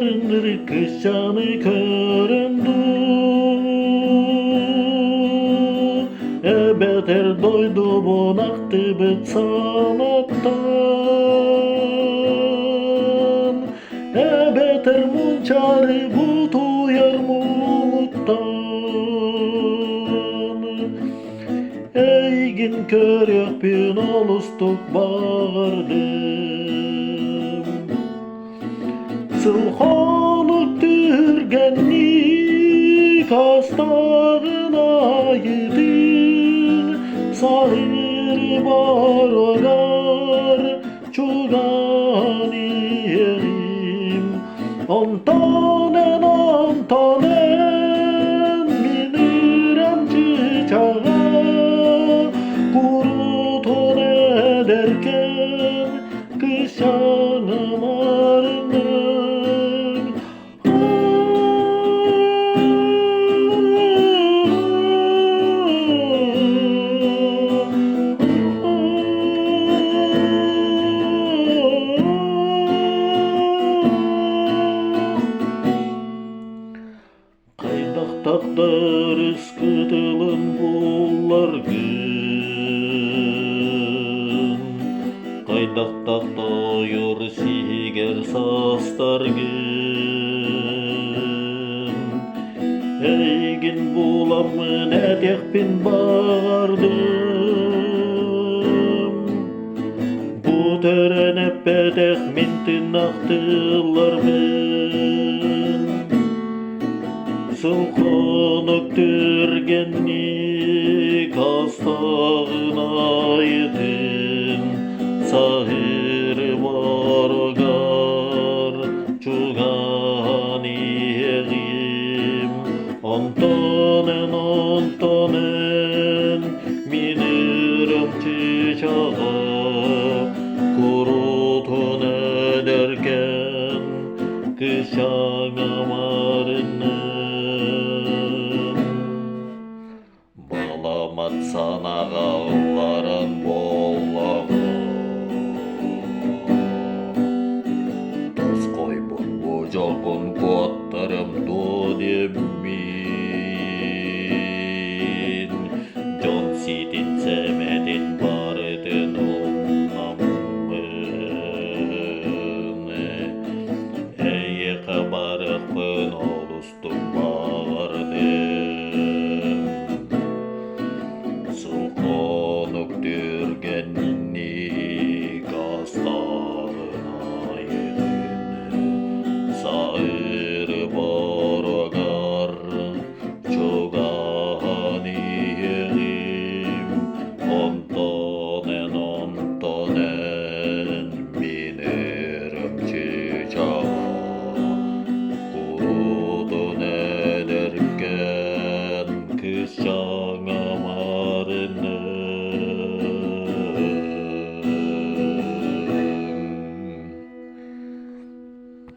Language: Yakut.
Ыныры кысчааны көрөн дуу, эбэтэр дойдубун ахтыбыт санаттан, эбэтэр мунчары бутуйар муҥуттан. Эйигин көрүөхпүн олустук баҕардым. Сыл-хонук түргэнник астаҕын айытын, саһыр барыгар чугаһан иһэрим. Онтон эн, онтон эн мин ырам чыычаҕа курутун эдэркээн кысаным арынын. Хайдах тахтарыс кытылын булларгын, Хайдах тохтойор сиһигэр састаргын, Эйигин буламмын этиэхпин баҕардым, Бу төрөн эппэтэх мин тыыннахтыылларбын. Сыл-хонук түргэнник астаҕын айытын, саһыр барыгар чугаһаан иһэҕим. Онтон эн, онтон эн мин ырым чыычаҕа курутун эдэркэн кысаҥам арынын. Баламат санаҕа